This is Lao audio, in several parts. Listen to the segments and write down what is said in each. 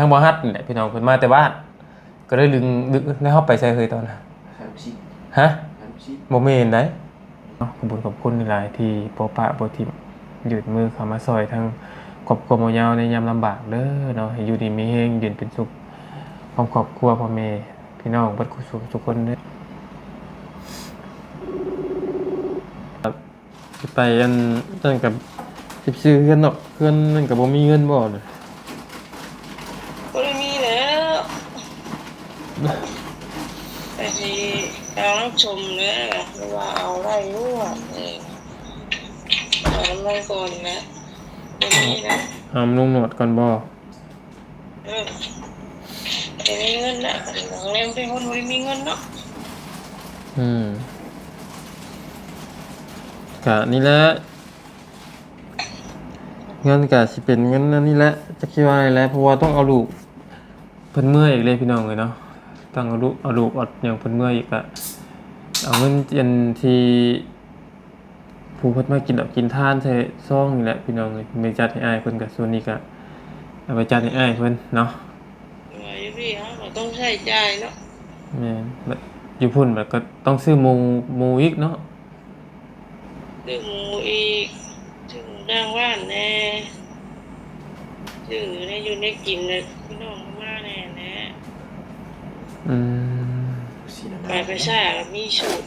ທາງບໍ່ຮັດນີ້ແຫຼະພີ່ນ້ອງ ເພິ່ນມາແຕ່ບ້ານ ກໍເລີຍດຶງ ດຶງ ແລ້ວເຮົາໄປໃສເຮີຍຕອນນັ້ນ? ສາມສິບ ຮະ? ສາມສິບ ບໍ່ແມ່ນໃດ. ເນາະ ຂອບຄຸນ ຂອບຄຸນຫຼາຍໆ ທີ່ບໍ່ປະບໍ່ຖິ້ມ ຍື່ນມືເຂົ້າມາຊ່ອຍທາງຄອບຄົວໝໍຍາວໃນຍາມລຳບາກເດີເນາະ. ໃຫ້ຢູ່ດີມີແຮງ ຢູ່ເຢັນເປັນສຸກ ພ້ອມຄອບຄົວ ພໍ່ແມ່ພີ່ນ້ອງເບິດສູ່ຜູ້ສູ່ຄົນເດີ. ຊິໄປອັນນັ້ນກໍ ຊິໄປຊື້ເຮືອນເນາະ ເຮືອນນັ້ນກໍບໍ່ມີເງິນບໍ່ນະ? ບໍ່ໄດ້ມີແລ້ວ ກໍຊິເອົານຳຊົມແຫຼະ ຫຼືວ່າເອົາໄດ້ຢູ່ ເອີ ເອົານຳລົງກ່ອນແຫຼະ ບໍ່ມີແລ້ວ ເອົານຳລຸງໜວດກ່ອນບໍ່? ເອີ ບໍ່ມີເງິນນະ ແນມເປັນຄົນບໍ່ໄດ້ມີເງິນເນາະ. ອືມ ກະນີ້ແຫຼະ ເງິນກະຊິເປັນເງິນອັນນີ້ແຫຼະ ຈັກຊິວ່າໃດແຫຼະ ເພາະວ່າຕ້ອງເອົາລູກເພິ່ນເມືອອີກເດ້ພີ່ນ້ອງເອີຍເນາະ. ຕ້ອງເອົາລູກ ເອົາລູກເອົາຫຍັງເພິ່ນເມືອອີກ ກະເອົາເງິນອັນທີ່ ຜູ້ເພິ່ນມາກິນເຫຼົ້າກິນທານໃສ່ຊອງນີ້ແຫຼະພີ່ນ້ອງເອີຍ. ໄປຈັດໃຫ້ອ້າຍເພິ່ນ ກະສ່ວນນີ້ກະເອົາໄປຈັດໃຫ້ອ້າຍເພິ່ນເນາະ. ເອີ ຢູ່ພີ້ເຮົາກໍຕ້ອງໃຊ້ຈ່າຍເນາະ. ແມ່ນ ແບບຢູ່ພຸ້ນແບບກໍຕ້ອງຊື້ໝູ ໝູອີກເນາະ. ຊື້ໝູອີກ ຊື້ໝູຕ່າງບ້ານແດ່ ຊື້ແນວຢູ່ແນວກິນແບບພີ່ນ້ອງມາແດ່ແຫຼະ. ອືມ ໄປປະຊາກໍມີສູດ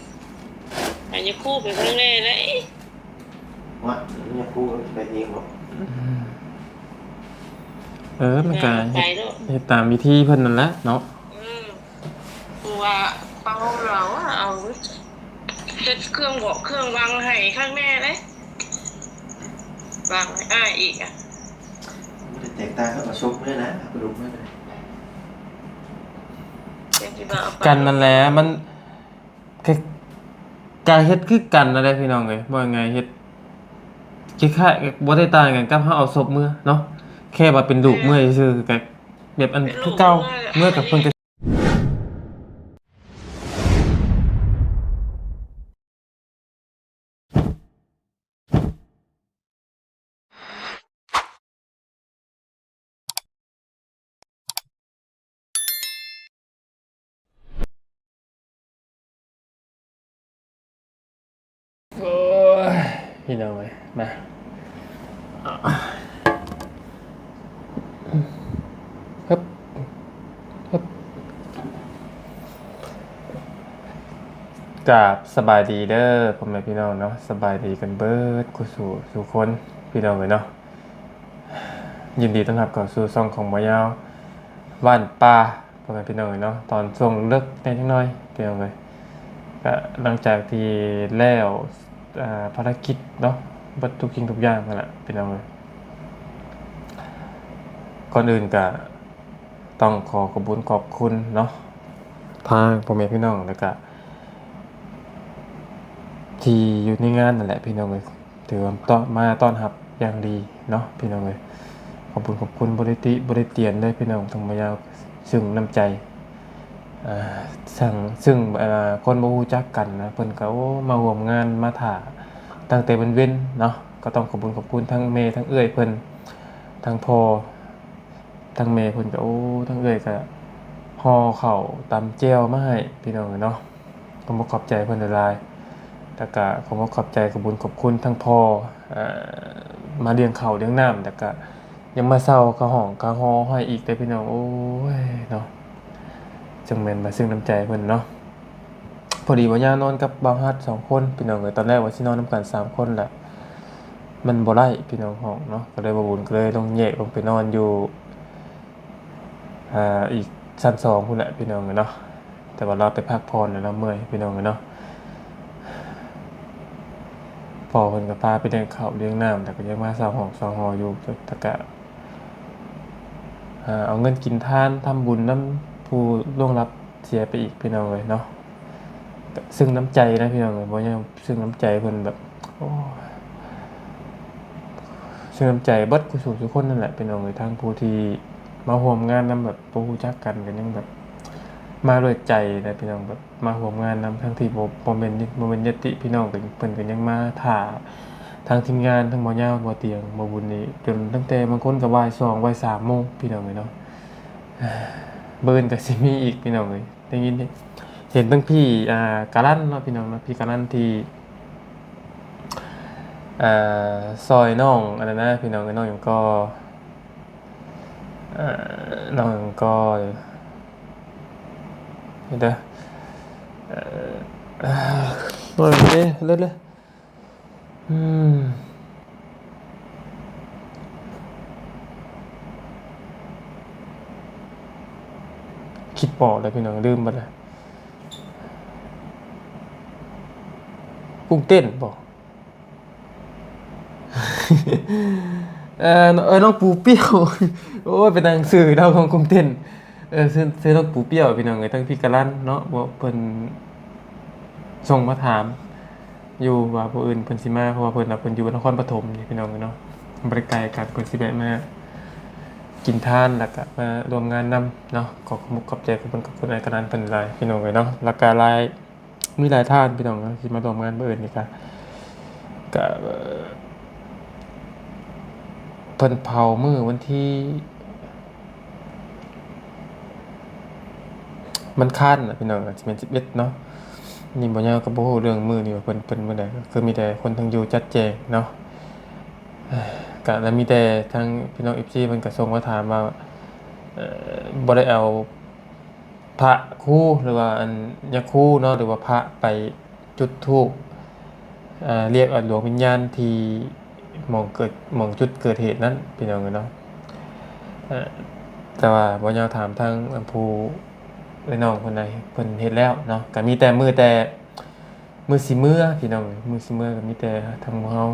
ອັນຍາຄູໄປເບິ່ງແດ່ໄດ໋. ວ່າ ຍາຄູໄປເອງບໍ? ອືມ ເອີ ມັນກໍເຮັດ ເຮັດຕາມວິທີເພິ່ນນັ້ນແຫຼະເນາະ. ອືມ ຄືວ່າເຮົາເອົາ ເຮັດເຄື່ອງບອກເຄື່ອງວັງໃຫ້ຄັກແນ່ເດ້ ວາງໃຫ້ອ້າຍອີກອະ. ບໍ່ໄດ້ແຕກຕ່າງກັບເອົາສົບເມືອນະ ເອົາກະດູກເມືອນະ ຄືກັນນັ້ນແຫຼະ ມັນ ກະເຮັດຄືກັນນັ້ນແຫຼະພີ່ນ້ອງເອີຍ. ເວົ້າງ່າຍໆ ເຮັດຄ້າຍໆ ບໍ່ໄດ້ຕ່າງກັນກັບເຮົາເອົາສົບເມືອເນາະ ແຄ່ວ່າເປັນລູກເມືອຊື່ໆ ກະແບບອັນຄືເກົ່າ ເມືອກັບເພິ່ນກະ ໂອ້ຍ ພີ່ນ້ອງເອີຍ ມາ ຮຶບ ຮຶບ ກາບສະບາຍດີເດີພໍ່ແມ່ພີ່ນ້ອງເນາະ ສະບາຍດີກັນເບິດຄູ່ສູ່ສູ່ຄົນ ພີ່ນ້ອງເອີຍເນາະ. ຍິນດີຕ້ອນຮັບເຂົ້າສູ່ຊ່ອງຂອງໝໍຍາວບ້ານປ່າ ພໍ່ແມ່ພີ່ນ້ອງເອີຍເນາະ. ຕອນຊ່ວງເລິກແດ່ຈັກໜ້ອຍພີ່ນ້ອງເອີຍ ກະຫຼັງຈາກທີ່ແລ້ວ ອາ ພາລະກິດເນາະ ເບິດທຸກສິ່ງທຸກຢ່າງຫັ້ນລະພີ່ນ້ອງເອີຍ. ກ່ອນອື່ນກະຕ້ອງຂໍຂອບບຸນຂອບຄຸນເນາະ ທາງພໍ່ແມ່ພີ່ນ້ອງ ແລ້ວກະທີ່ຢູ່ໃນງານນັ້ນແຫຼະພີ່ນ້ອງເອີຍ. ຖືວ່າຕ້ອນ ມາຕ້ອນຮັບຢ່າງດີເນາະພີ່ນ້ອງເອີຍ. ຂອບບຸນຂອບຄຸນ ບໍ່ໄດ້ຕິບໍ່ໄດ້ຕຽນເລີຍພີ່ນ້ອງ ທັງໝົດຍາວ ຊຶ່ງນ້ຳໃຈ ເຊິ່ງ ເຊິ່ງ ເອີ ຄົນບໍ່ຮູ້ຈັກກັນນະ ເພິ່ນກໍ ໂອ້ ມາຮ່ວມງານ ມາຖ້າຕັ້ງແຕ່ເວັນໆເນາະ. ກໍຕ້ອງຂອບບຸນຂອບຄຸນທັງແມ່ທັງເອື້ອຍເພິ່ນ ທັງພໍ່ ທາງແມ່ເພິ່ນກໍ ໂອ້ ທາງເອື້ອຍກໍຫໍ່ເຂົ້າຕຳແຈ່ວມາໃຫ້ພີ່ນ້ອງເອີຍເນາະ. ຂອບອົກຂອບໃຈເພິ່ນຫຼາຍໆ ແລ້ວກໍຂອບອົກຂອບໃຈ ຂອບບຸນຂອບຄຸນທາງພໍ່ ເອີ ມາລ້ຽງເຂົ້າລ້ຽງນ້ຳ ແລ້ວກໍຍັງມາເຊົ່າຄ່າຫ້ອງຄ່າຫໍ່ໃຫ້ອີກເດ້ພີ່ນ້ອງ. ໂອ້ຍເນາະ ຈັ່ງແມ່ນວ່າຊຶ່ງນ້ຳໃຈເພິ່ນເນາະ. ພໍດີວ່າຍ່ານອນກັບບ່າວຮັດສອງຄົນພີ່ນ້ອງເອີຍ. ຕອນແລກວ່າຊິນອນນຳກັນສາມຄົນແຫຼະ ມັນບໍ່ໄດ້ພີ່ນ້ອງຫ້ອງເນາະ ກໍເລີຍບ່າວບຸນກໍເລີຍລົງແຍກລົງໄປນອນຢູ່ ອ່າ ອີກຊັ້ນສອງພຸ້ນແຫຼະພີ່ນ້ອງເອີຍເນາະ. ແຕ່ວ່າລາວໄປພັກຜ່ອນແລ້ວ ລາວເມື່ອຍພີ່ນ້ອງເອີຍເນາະ. ພໍ່ເພິ່ນກໍພາໄປລ້ຽງເຂົ້າລ້ຽງນ້ຳ ແລ້ວກໍຍັງມາເຊົ່າຫ້ອງເຊົ່າຫໍ່ຢູ່ ແລ້ວກໍ ອ່າ ເອົາເງິນກິນທານທຳບຸນນຳຜູ້ລ່ວງລັບເສຍໄປອີກພີ່ນ້ອງເອີຍເນາະ. ຊຶ່ງນ້ຳໃຈນະພີ່ນ້ອງເອີຍ ບໍ່ຍາກ ຊຶ່ງນ້ຳໃຈເພິ່ນແບບ ໂອ້ ຊຶ່ງນ້ຳໃຈເບິດຄູ່ສູ່ສູ່ຄົນນັ້ນແຫຼະພີ່ນ້ອງເອີຍ. ທັງຜູ້ທີ່ມາຮ່ວມງານນຳແບບບໍ່ຮູ້ຈັກກັນ ກໍຍັງແບບມາດ້ວຍໃຈນະພີ່ນ້ອງ ແບບມາຮ່ວມງານນຳ ທັງທີ່ບໍ່ ບໍ່ແມ່ນ ບໍ່ແມ່ນຍາດຕິພີ່ນ້ອງ ເພິ່ນ ເພິ່ນກໍຍັງມາຖ້າ ທາງທີມງານ ທັງໝໍຍາວ ໝໍຕຽງ ໝໍບຸນນີ້ ຈົນຕັ້ງແຕ່ບາງຄົນກໍບ່າຍສອງ ບ່າຍສາມໂມງພີ່ນ້ອງເອີຍເນາະ. ມື້ອື່ນກໍຊິມີອີກພີ່ນ້ອງເອີຍ. ໄດ້ຍິນເຫັນທັງພີ່ ອ່າ ກາລັນເນາະພີ່ນ້ອງເນາະ, ພີ່ກາລັນທີ່ ອ່າ ຊ່ອຍນ້ອງອັນນັ້ນນະພີ່ນ້ອງເອີຍ, ນ້ອງຫຍັງກໍ ເອີ ນ້ອງຫຍັງກໍ ເດີ ເອີ ເອີ ເລີຍ ອືມ ຄິດບໍ່ໄດ້ພີ່ນ້ອງ, ລືມເບິດແລ້ວ. ກຸ້ງເຕັ້ນບໍ່? ເອີ ເອີ ນ້ອງປູປຽວ. ໂອ້ຍ ເປັນໜັງສືເນາະ ຂອງກຸ້ງເຕັ້ນ. ເອີ ຊື່ ຊື່ນ້ອງປູປຽວພີ່ນ້ອງເອີຍ, ທັງພີ່ກາລັນເນາະ, ເພິ່ນສົ່ງມາຖາມ ຢູ່ວ່າມື້ອື່ນເພິ່ນຊິມາ, ເພາະວ່າເພິ່ນ ເພິ່ນຢູ່ນະຄອນປະຖົມນີ້ພີ່ນ້ອງເອີຍເນາະ, ບໍ່ໄດ້ໄກກັນ, ເພິ່ນຊິແວະມາກິນທານ ແລ້ວກະມາຮ່ວມງານນຳເນາະ. ຂໍຂອບມຸກຂອບໃຈຂອບຄຸນ ຂອບຄຸນອ້າຍກາລັນເພິ່ນຫຼາຍພີ່ນ້ອງເອີຍເນາະ. ແລ້ວກະຫຼາຍ ມີຫຼາຍທ່ານພີ່ນ້ອງເນາະ ທີ່ມາຮ່ວມງານມື້ອື່ນນີ້ກະ ກະ ເພິ່ນເຜົາມື້ວັນທີ ວັນອັງຄານນະພີ່ນ້ອງ, ອາດຈະແມ່ນສິບເອັດເນາະ. ນີ້ບໍ່ຍາວກໍບໍ່ຮູ້ເລື່ອງມື້ນີ້ວ່າເພິ່ນ ເພິ່ນມື້ໃດ, ກໍຄືມີແຕ່ຄົນທາງຢູ່ຈັດແຈງເນາະ. ກະລະມີແຕ່ທາງພີ່ນ້ອງເອັຟຊີເພິ່ນກໍສົ່ງມາຖາມວ່າ ເອີ່ ບໍ່ໄດ້ເອົາພະຄູ ຫຼືວ່າອັນຍາຄູເນາະ ຫຼືວ່າພະໄປ ຈຸດທູບ ເອີ ລຽກເອົາດວງວິນຍານທີ່ໝ່ອງເກີດ ໝ່ອງຈຸດເກີດເຫດນັ້ນພີ່ນ້ອງເອີຍເນາະ. ເອີ ແຕ່ວ່າບໍ່ຍາວຖາມທາງຜູ້ ເອື້ອຍນ້ອງຄົນໃດ ເພິ່ນເຮັດແລ້ວເນາະ, ກະມີແຕ່ມື້ແຕ່ມື້ຊິເມືອພີ່ນ້ອງເອີຍ, ມື້ຊິເມືອກະມີແຕ່ທາງໝູ່ເຮົາ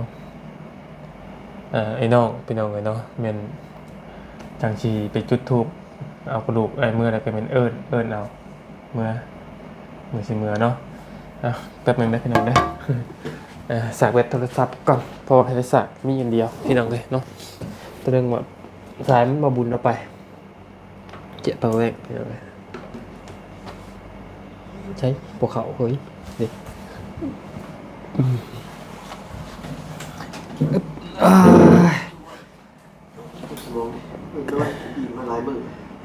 ເອີ ອ້າຍນ້ອງພີ່ນ້ອງເອີຍເນາະ, ແມ່ນຈັ່ງຊິໄປຈຸດທູບເອົາກະດູກອ້າຍເມືອ ແລ້ວກະແມ່ນເອີ້ນ ເອີ້ນເອົາ ເມືອ ເມືອຊິເມືອເນາະ. ອ່ະ ແປັບໜຶ່ງເດີພີ່ນ້ອງເດີ ເອີ ສາກແບັດໂທລະສັບກ່ອນ ເພາະວ່າໄຟສາກມີອັນດຽວພີ່ນ້ອງເອີຍເນາະ. ຕະເລິງວ່າສາຍມັນບໍ່ບຸນເອົາໄປ ເຈາະປາກແວກພີ່ນ້ອງເອີຍ. ໃສ ບໍ່ເຂົ້າເຮີ້ຍ ນີ້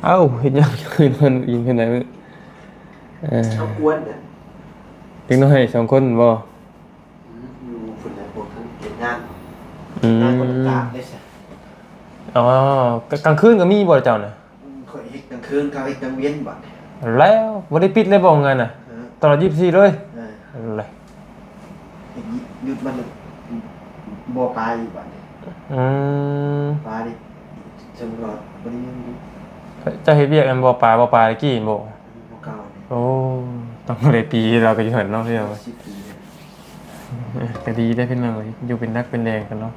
ອາ ເອົ້າ ເຮັດຫຍັງຄືນນອນອີງຂຶ້ນໄດ້ມື້? ເອີ ເອົາກວນເດ້ ເດັກນ້ອຍສອງຄົນບໍ່? ອືມ ຢູ່ພຸ້ນແຫຼະ ພວກເຮັດງານ ອືມ ງານບໍລິການເດ້ຊະ. ອໍ ກາງຄືນກໍມີບໍ່ເຈົ້ານະ? ອືມ ຂ້ອຍເຮັດກາງຄືນ ເຂົາເຮັດກາງເວັນບັດ. ແລ້ວບໍ່ໄດ້ປິດເລີຍບໍ່ງານນະ? ເອີ ຕະຫຼອດຊາວສີ່ເລີຍ? ເອີ ແລ້ວ ຢຸດມັນບໍ່ປາອີກບັດນີ້. ອືມ ປານີ້ ເຊິ່ງວ່າບໍ່ໄດ້ຍິນຢູ່. ເຈົ້າເຮັດວຽກອັນບໍ່ປາ ບໍ່ປາຕະກີ້ບໍ່? ບໍ່ເກົ່ານີ້. ໂອ້ ຕັ້ງຫຼາຍປີແລ້ວກໍຢູ່ຫັ້ນເນາະ ພີ່ນ້ອງ. ສິບປີແລ້ວ. ເອີ ກໍດີເດ້ພີ່ນ້ອງເອີຍ ຢູ່ເປັນຫຼັກເປັນແຫຼ່ງກັນເນາະ.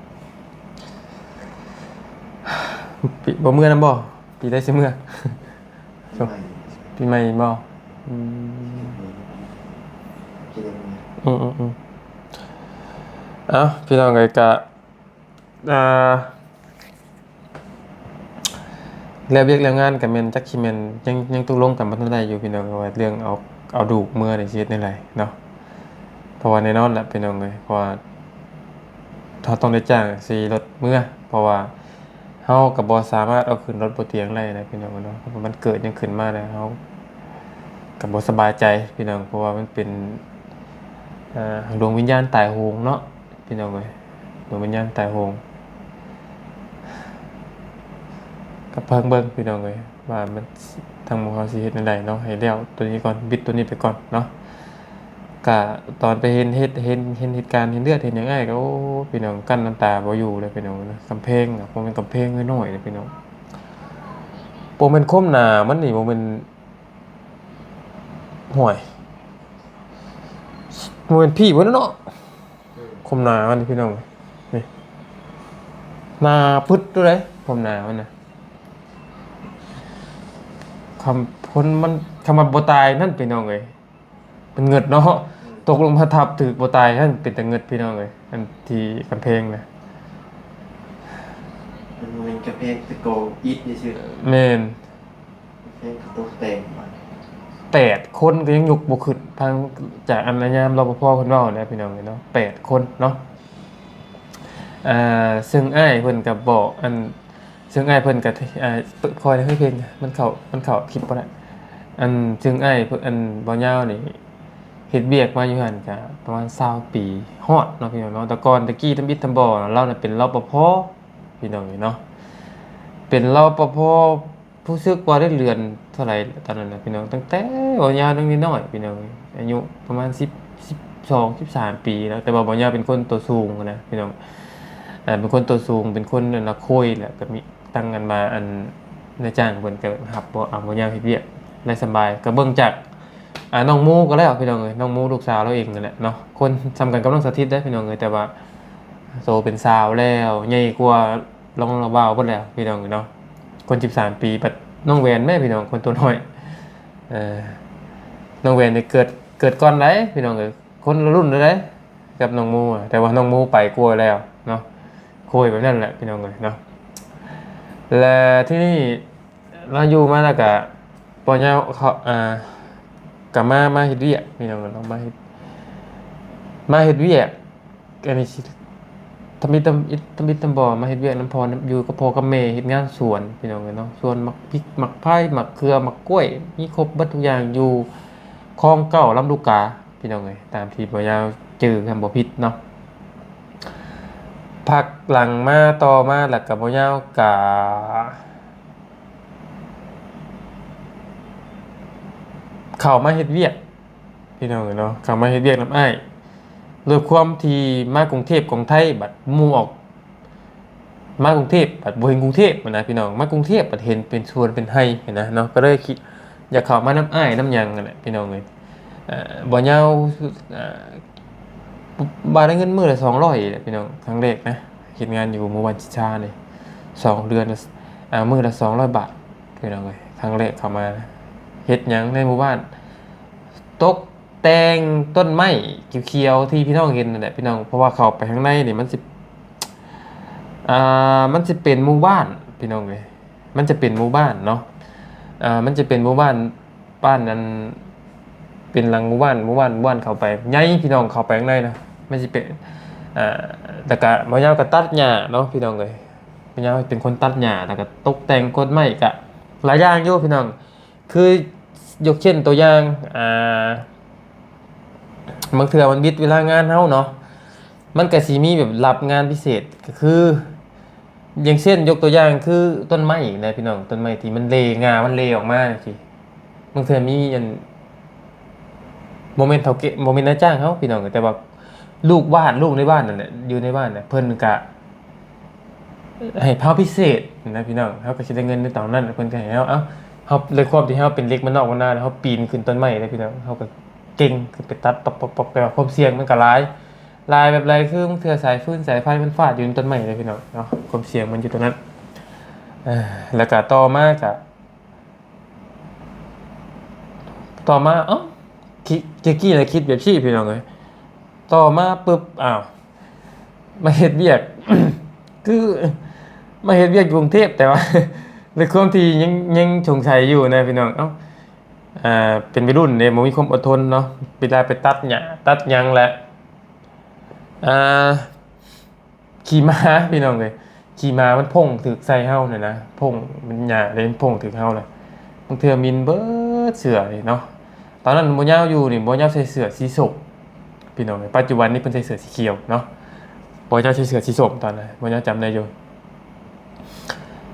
ປີ ບໍ່ເມືອນຳບໍ່? ປີໃດຊິເມືອ? ປີໃໝ່ ປີໃໝ່ບໍ່? ອືມ ອືມໆໆ ເອົ້າ ພີ່ນ້ອງເອີຍ ກະ ອ່າ ແລ້ວວຽກແລ້ວງານກໍແມ່ນ ຈັກຊິແມ່ນ ຍັງ ຍັງຕົກລົງກັນບໍ່ທັນໄດ້ຢູ່ພີ່ນ້ອງ ວ່າເລື່ອງເອົາ ເອົາດູກເມືອນີ້ຊິເຮັດແນວໃດເນາະ. ເພາະວ່າແນ່ນອນລະພີ່ນ້ອງເອີຍ ເພາະວ່າເຮົາຕ້ອງໄດ້ຈ້າງຂີ່ລົດເມືອ ເພາະວ່າເຮົາກໍບໍ່ສາມາດເອົາຂຶ້ນລົດບໍ່ຕຽງໄດ້ນະພີ່ນ້ອງເນາະ. ເພາະວ່າມັນເກີດຫຍັງຂຶ້ນມາແລ້ວ ເຮົາກໍບໍ່ສະບາຍໃຈພີ່ນ້ອງ ເພາະວ່າມັນເປັນ ອ່າ ດວງວິນຍານຕາຍໂຫງເນາະ. ພີ່ນ້ອງເອີຍ ດວງວິນຍານຕາຍໂຫງ ກໍເບິ່ງເບິ່ງພີ່ນ້ອງເອີຍ ວ່າມັນ ທາງໝູ່ເຮົາຊິເຮັດແນວໃດເນາະ. ໃຫ້ແລ້ວໂຕນີ້ກ່ອນ ບິດໂຕນີ້ໄປກ່ອນເນາະ. ກະຕອນໄປເຫັນເຫດ ເຫັນ ເຫັນເຫດການ ເຫັນເລືອດ ເຫັນຫຍັງອ້າຍກໍ ໂອ້ ພີ່ນ້ອງ ກັ້ນນ້ຳຕາບໍ່ຢູ່ເລີຍພີ່ນ້ອງເອີຍ. ກຳແພງນະ ບໍ່ແມ່ນກຳແພງນ້ອຍໆເດ້ພີ່ນ້ອງ ບໍ່ແມ່ນຄວາມໜາມັນນີ້ ບໍ່ແມ່ນ ຫ້ວຍ ບໍ່ແມ່ນພີ້ບໍ່ເນາະ. ອືມ ຄວາມໜາມັນພີ່ນ້ອງ ນີ້ ໜາປຶດໂຕໃດ ຄວາມໜາມັນນະ. ຄຳຄົນມັນ ຄຳວ່າບໍ່ຕາຍນັ້ນພີ່ນ້ອງເອີຍ ເປັນເງິດເນາະ. ອືມ ຕົກລົງມາທັບຖືກບໍ່ຕາຍຫັ້ນ ເປັນຕາເງິດພີ່ນ້ອງເອີຍ ອັນທີ່ກຳແພງນະ. ມັນບໍ່ແມ່ນກຳແພງ ແຕ່ກໍອິດຊື່ໆ. ແມ່ນ. ເພງກະຕົກແຕ່ງ ແປດຄົນກໍຍັງຍົກບໍ່ຂຶ້ນ ທາງຈາກອັນລະຍາມ ລປພ ເພິ່ນເວົ້ານະພີ່ນ້ອງເອີຍເນາະ ແປດຄົນເນາະ. ເຊິ່ງອ້າຍເພິ່ນກໍບອກອັນ ເຊິ່ງອ້າຍເພິ່ນກໍ ເອີ ຂໍໃຫ້ເພງ ມັນເຂົ້າ ມັນເຂົ້າຄລິບບໍ່ໄດ້. ອັນ ເຊິ່ງອ້າຍເພິ່ນ ອັນ ບ່າວຍາວນີ້ເຮັດວຽກມາຢູ່ຫັ້ນກໍປະມານຊາວປີຮອດເນາະ ພີ່ນ້ອງເນາະ. ແຕ່ກ່ອນແຕ່ກີ້ທຳອິດທຳບໍ່ ລາວນະເປັນ ລປພ ພີ່ນ້ອງເອີຍເນາະ, ເປັນ ລປພ ຮູ້ສຶກວ່າໄດ້ເດືອນເທົ່າໃດຕອນນັ້ນນະ ພີ່ນ້ອງ, ຕັ້ງແຕ່ບ່າວຍາວຍັງນ້ອຍໆ ພີ່ນ້ອງເອີຍ, ອາຍຸປະມານສິບ ສິບສອງ ສິບສາມປີແລ້ວ. ແຕ່ວ່າບ່າວຍາວເປັນຄົນຕົວສູງນະ ພີ່ນ້ອງ, ເປັນຄົນຕົວສູງ ເປັນຄົນອັນນະ ໂຄຍແຫຼະ, ກໍມີ ທາງອັນວ່າ ອັນນາຍຈ້າງເພິ່ນກໍຮັບ ບໍ່ ເອົາ ບໍ່ຍາມເຮັດວຽກໄດ້ສະບາຍ. ກໍເບິ່ງຈາກ ອ່າ ນ້ອງໝູກໍແລ້ວ ພີ່ນ້ອງເອີຍ, ນ້ອງໝູລູກສາວລາວເອງນັ້ນແຫຼະເນາະ, ຄົນສ່ຳກັນກັບນ້ອງສາທິດເດ້ ພີ່ນ້ອງເອີຍ, ແຕ່ວ່າໂຕເປັນສາວແລ້ວ ໃຫຍ່ກວ່ານ້ອງລາວເບິດແລ້ວ ພີ່ນ້ອງເອີຍເນາະ. ຄົນສິບສາມປີ ບັດນ້ອງແຫວນແມ້ ພີ່ນ້ອງ, ຄົນຕົວນ້ອຍ. ເອີ ນ້ອງແຫວນນີ້ເກີດ ເກີດກ່ອນໃດ໋ ພີ່ນ້ອງເອີຍ, ຄົນລະລຸ້ນເລີຍໃດ໋ ກັບນ້ອງໝູ, ແຕ່ວ່ານ້ອງໝູໄປກວ່າແລ້ວເນາະ, ໂຄຍແບບນັ້ນແຫຼະ ພີ່ນ້ອງເອີຍເນາະ. ແລະ ທີ່ນີ້ລາວຢູ່ມາແລ້ວກະ ບໍ່ຍາວເຂົາ ອ່າ ກະມາ ມາເຮັດວຽກ ພີ່ນ້ອງເອີຍເນາະ, ມາເຮັດ ມາເຮັດວຽກ ອັນນີ້ຊິ ທຳອິດ ທຳອິດ ທຳອິດທຳບໍ່ ມາເຮັດວຽກນຳພໍ່ ນຳ ຢູ່ກັບພໍ່ກັບແມ່ ເຮັດງານສວນ ພີ່ນ້ອງເອີຍເນາະ, ສວນໝາກພິກ ໝາກໄຜ່ ໝາກເຂືອ ໝາກກ້ວຍ ມີຄົບເບິດທຸກຢ່າງ ຢູ່ຄອງເກົ້າ ລຳລູກກາ ພີ່ນ້ອງເອີຍ, ຕາມທີ່ບໍ່ຍາວຈື່ ຄັນບໍ່ຜິດເນາະ. ພັກຫຼັງມາ ຕໍ່ມາ ແລ້ວກໍບໍ່ຍາວກະເຂົ້າມາເຮັດວຽກ ພີ່ນ້ອງເອີຍເນາະ, ເຂົ້າມາເຮັດວຽກນຳອ້າຍ. ດ້ວຍຄວາມທີ່ມາກຸງເທບຂອງໄທ ບັດໝູ່ອອກ ມາກຸງເທບ ບັດບໍ່ເຫັນກຸງເທບຫັ້ນນະ ພີ່ນ້ອງ, ມາກຸງເທບ ບັດເຫັນເປັນສວນເປັນໄຮ່ຫັ້ນນະເນາະ, ກໍເລີຍຄິດຢາກເຂົ້າມານຳອ້າຍນຳຫຍັງຫັ້ນແຫຼະ ພີ່ນ້ອງເອີຍ. ເອີ ບໍ່ຍາວ ເອີ ວ່າໄດ້ເງິນມື້ລະສອງຮ້ອຍແຫຼະ ພີ່ນ້ອງ, ຄັ້ງແລກນະ ເຮັດງານຢູ່ໝູ່ບ້ານຊິດຊານີ້ ສອງເດືອນ ອ່າ ມື້ລະສອງຮ້ອຍບາດ ພີ່ນ້ອງເອີຍ. ຄັ້ງແລກເຂົ້າມາເຮັດຫຍັງໃນໝູ່ບ້ານ ຕົກແຕ່ງຕົ້ນໄມ້ຂຽວໆ ທີ່ພີ່ນ້ອງເຫັນນັ້ນແຫຼະ ພີ່ນ້ອງ, ເພາະວ່າເຂົ້າໄປຂ້າງໃນນີ້ມັນຊິ ອ່າ ມັນຊິເປັນໝູ່ບ້ານ ພີ່ນ້ອງເອີຍ, ມັນຈະເປັນໝູ່ບ້ານເນາະ, ອ່າ ມັນຈະເປັນໝູ່ບ້ານ ບ້ານນັ້ນ ເປັນຫຼັງໝູ່ບ້ານ ໝູ່ບ້ານ ໝູ່ບ້ານເຂົ້າໄປໃຫຍ່ ພີ່ນ້ອງ, ເຂົ້າໄປຂ້າງໃນນະ ມັນຊິເປັນ ອ່າ ແລ້ວກະໝໍຍາວກໍຕັດຫຍ້າເນາະ ພີ່ນ້ອງເອີຍ, ໝໍຍາວເປັນຄົນຕັດຫຍ້າ ແລ້ວກະຕົກແຕ່ງຕົ້ນໄມ້ ກະຫຼາຍຢ່າງຢູ່ ພີ່ນ້ອງ. ຄືຍົກເຊັ່ນຕົວຢ່າງ ອ່າ ບາງເທື່ອມັນບິດເວລາງານເຮົາເນາະ, ມັນກະຊິມີແບບຮັບງານພິເສດ ກະຄື ຢ່າງເຊັ່ນ ຍົກຕົວຢ່າງຄືຕົ້ນໄມ້ນະ ພີ່ນ້ອງ, ຕົ້ນໄມ້ທີ່ມັນເລ ງ່າມັນເລອອກມາຈັ່ງຊີ້, ບາງເທື່ອມີອັນ ບໍ່ແມ່ນເຖົ້າແກ່ ບໍ່ແມ່ນນາຍຈ້າງເຮົາ ພີ່ນ້ອງ, ແຕ່ວ່າລູກບ້ານ ລູກໃນບ້ານນັ້ນແຫຼະ ຢູ່ໃນບ້ານນະ ເພິ່ນກະ ໃຫ້ພາວພິເສດນະ ພີ່ນ້ອງ, ເຮົາກໍຊິໄດ້ເງິນໃນຕອນນັ້ນ ເພິ່ນກໍໃຫ້ເຮົາ. ເອົ້າ ເຮົາ ດ້ວຍຄວາມທີ່ເຮົາເປັນເດັກບ້ານນອກບ້ານນາ ເຮົາປີນຂຶ້ນຕົ້ນໄມ້ເດ້ ພີ່ນ້ອງ, ເຮົາກໍເກັ່ງຂຶ້ນໄປຕັດ ປອກໆ ແຕ່ວ່າຄວາມສ່ຽງມັນກໍຫຼາຍ ຫຼາຍແບບຫຼາຍ ຄືບາງເທື່ອສາຍຟືນສາຍໄຟມັນຟາດຢູ່ໃນຕົ້ນໄມ້ເດ້ ພີ່ນ້ອງເນາະ, ຄວາມສ່ຽງມັນຢູ່ຕົງນັ້ນ. ເອີ ແລ້ວກໍຕໍ່ມາກໍ ຕໍ່ມາ ເອົ້າ ຄິ ຕະກີ້ລະຄິດແບບຊີ້ ພີ່ນ້ອງເອີຍ, ຕໍ່ມາປຶບ ອ້າວ ມາເຮັດວຽກ ຄືມາເຮັດວຽກຢູ່ກຸງເທບ ແຕ່ວ່າ ດ້ວຍຄວາມທີ່ຍັງ ຍັງສົງໄສຢູ່ນະ ພີ່ນ້ອງ, ເອົ້າ ອ່າ ເປັນໄວລຸ້ນເດ້ ບໍ່ມີຄວາມອົດທົນເນາະ, ເວລາໄປຕັດຫຍ້າຕັດຫຍັງແຫຼະ ອ່າ ຂີ່ມ້າ ພີ່ນ້ອງເອີຍ, ຂີ່ມ້າມັນພົ່ງຖືກໃສ່ເຮົານີ້ນະ, ພົ່ງ ມັນຫຍ້າເດ້ ມັນພົ່ງຖືກເຮົານະ, ບາງເທື່ອມິນເບິດເສື້ອເດ້ເນາະ. ຕອນນັ້ນບໍ່ຍາວຢູ່ນີ້ ບໍ່ຍາວໃສ່ເສື້ອສີສົ້ມ ພີ່ນ້ອງເອີຍ, ປັດຈຸບັນນີ້ເພິ່ນໃສ່ເສື້ອສີຂຽວເນາະ, ບໍ່ຍາວໃສ່ເສື້ອສີສົ້ມຕອນນັ້ນ ບໍ່ຍາວຈຳໄດ້ຢູ່.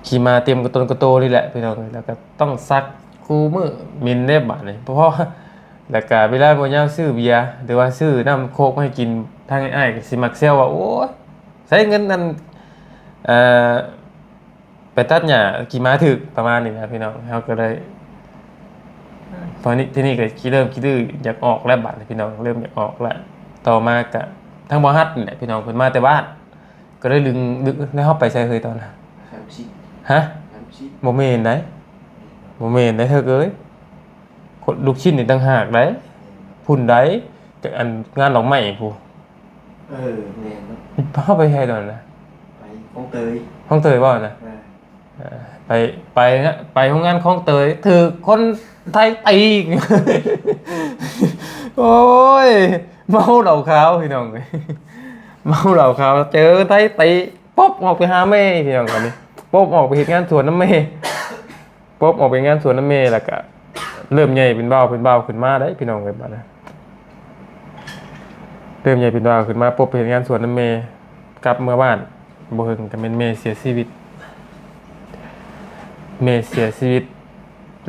ຂີ່ມ້າເຕັມກະໂຕນກະໂຕນີ້ແຫຼະ ພີ່ນ້ອງເອີຍ, ແລ້ວກໍຕ້ອງຊັກຄູ່ມື້ ມິນເດ້ບາດນີ້ ເພາະ ແລ້ວກະເວລາບໍ່ຍາວຊື້ເບຍ ຫຼືວ່າຊື້ນ້ຳໂຄກມາໃຫ້ກິນ ທາງອ້າຍກໍຊິມັກແຊວວ່າ ໂອ້ຍ ໃຊ້ເງິນນັ້ນ ເອີ ໄປຕັດຫຍ້າຂີ່ມ້າຖືກ ປະມານນີ້ນະ ພີ່ນ້ອງ. ເຮົາກໍເລີຍ ພໍນີ້ ທີນີ້ກໍຊິເລີ່ມຂີ້ດື້ ຢາກອອກແລ້ວບາດນີ້ ພີ່ນ້ອງ, ເລີ່ມຢາກອອກແລ້ວ. ຕໍ່ມາກໍທາງບໍ່ຮັດນີ້ແຫຼະ ພີ່ນ້ອງ, ເພິ່ນມາແຕ່ບ້ານ ກໍເລີຍດຶງ ດຶງ ແລ້ວເຮົາໄປໃສເຮີຍຕອນນັ້ນ? ໄປບຸກຊິນ. ຮະ? ໄປບຸກຊິນ. ບໍ່ແມ່ນໃດ໋ ບໍ່ແມ່ນໃດ໋ເຮີກເອີຍ. ລູກຊິ້ນນີ້ຕ່າງຫາກໃດ໋ ພຸ້ນໃດ໋ ຈາກອັນງານດອກໄມ້ພຸ້ນ. ເອີ ແມ່ນເນາະ. ເຮົາໄປໃສຕອນນັ້ນນະ? ໄປຄອງເຕີຍ. ຄອງເຕີຍບໍ່ນະ? ເອີ ເອີ ໄປ ໄປນະ ໄປໂຮງງານຄອງເຕີຍ ຖືກຄົນໄທຕີ. ໂອ້ຍ ເມົາເຫຼົ້າຂາວ ພີ່ນ້ອງເອີຍ, ເມົາເຫຼົ້າຂາວ ເຈີໄທຕີ ປົບ ອອກໄປຫາແມ່ ພີ່ນ້ອງ. ບາດນີ້ ປົບອອກໄປເຮັດງານສວນນຳແມ່ ປົບອອກໄປເຮັດງານສວນນຳແມ່ ແລ້ວກະເລີ່ມໃຫຍ່ເປັນບ່າວ ເປັນບ່າວຂຶ້ນມາໄດ໋ ພີ່ນ້ອງເອີຍ ບາດນີ້ ເລີ່ມໃຫຍ່ເປັນບ່າວຂຶ້ນມາ ປົບໄປເຮັດງານສວນນຳແມ່ ກັບເມືອບ້ານ ບໍ່ເຖິງກໍແມ່ນແມ່ເສຍຊີວິດ ແມ່ເສຍຊີວິດ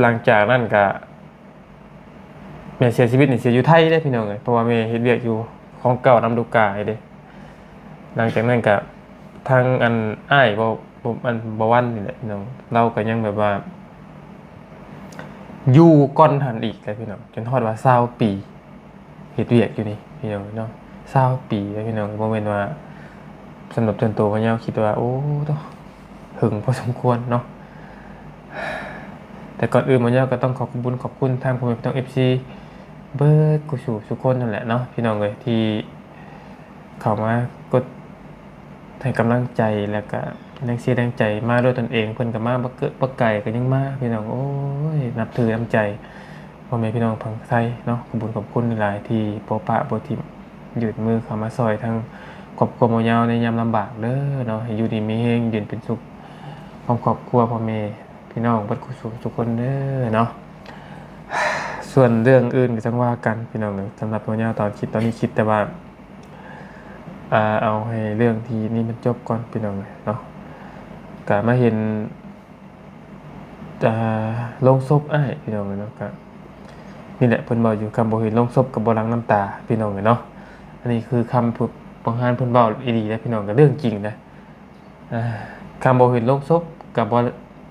ຫຼັງຈາກນັ້ນກໍ ແມ່ເສຍຊີວິດນີ້ເສຍຢູ່ໄທເດ້ພີ່ນ້ອງເອີຍ ເພາະວ່າແມ່ເຮັດວຽກຢູ່ຂອງເກົ່ານຳລູກກາເດ້. ຫຼັງຈາກນັ້ນກໍທາງອັນອ້າຍບໍ່ ບໍ່ ອັນບໍ່ວັນນີ້ແຫຼະພີ່ນ້ອງ ລາວກໍຍັງແບບວ່າຢູ່ກ່ອນຫັ້ນອີກແຫຼະພີ່ນ້ອງ ຈົນຮອດວ່າຊາວປີ ເຮັດວຽກຢູ່ນີ້ພີ່ນ້ອງເນາະ ຊາວປີເດ້ພີ່ນ້ອງ ບໍ່ແມ່ນວ່າ ສຳລັບສ່ວນຕົວພະເຍົາຄິດວ່າ ໂອ້ ໂທ້ ເຖິງພໍສົມຄວນເນາະ. ແຕ່ກ່ອນອື່ນພະເຍົາກໍຕ້ອງຂໍຂອບບຸນຂອບຄຸນທາງພໍ່ແມ່ພີ່ນ້ອງເອັຟຊີ ເບິດຄູ່ສູ່ສູ່ຄົນນັ້ນແຫຼະເນາະ ພີ່ນ້ອງເອີຍ ທີ່ເຂົ້າມາກົດ ໃຫ້ກຳລັງໃຈ ແລ້ວກະແຮງເຊຍແຮງໃຈມາດ້ວຍຕົນເອງ ເພິ່ນກໍມາບໍ່ເກີະບໍ່ໄກກໍຍັງມາ ພີ່ນ້ອງ ໂອ້ຍ ນັບຖືນ້ຳໃຈພໍ່ແມ່ພີ່ນ້ອງຝັ່ງໄທເນາະ ຂອບບຸນຂອບຄຸນຫຼາຍໆ ທີ່ບໍ່ປະບໍ່ຖິ້ມ ຍື່ນມືເຂົ້າມາຊ່ອຍທາງຄອບຄົວໝໍຍາວໃນຍາມລຳບາກເດີເນາະ ໃຫ້ຢູ່ດີມີແຮງ ຢູ່ເຢັນເປັນສຸກ ພ້ອມຄອບຄົວ ພໍ່ແມ່ພີ່ນ້ອງເບິດຄູ່ສູ່ທຸກຄົນເດີເນາະ. ສ່ວນເລື່ອງອື່ນກໍຈັ່ງວ່າກັນພີ່ນ້ອງເອີຍ ສຳລັບໝໍຍາວຕອນຄິດ ຕອນນີ້ຄິດແຕ່ວ່າ ອ່າ ເອົາໃຫ້ເລື່ອງທີ່ນີ້ມັນຈົບກ່ອນພີ່ນ້ອງເອີຍເນາະ. ກະມາເຫັນ ອ່າ ໂລງສົບອ້າຍພີ່ນ້ອງເອີຍເນາະ ກະນີ້ແຫຼະ ເພິ່ນເວົ້າຢູ່ ຄຳບໍ່ເຫັນໂລງສົບກໍບໍ່ຫຼັ່ງນ້ຳຕາພີ່ນ້ອງເອີຍເນາະ. ອັນນີ້ຄືຄຳຜູ້ບັງຫານເພິ່ນເວົ້າອີ່ຫຼີເດ້ພີ່ນ້ອງ ກໍເລື່ອງຈິງນະ. ອ່າ ຄຳບໍ່ເຫັນໂລງສົບກໍບໍ່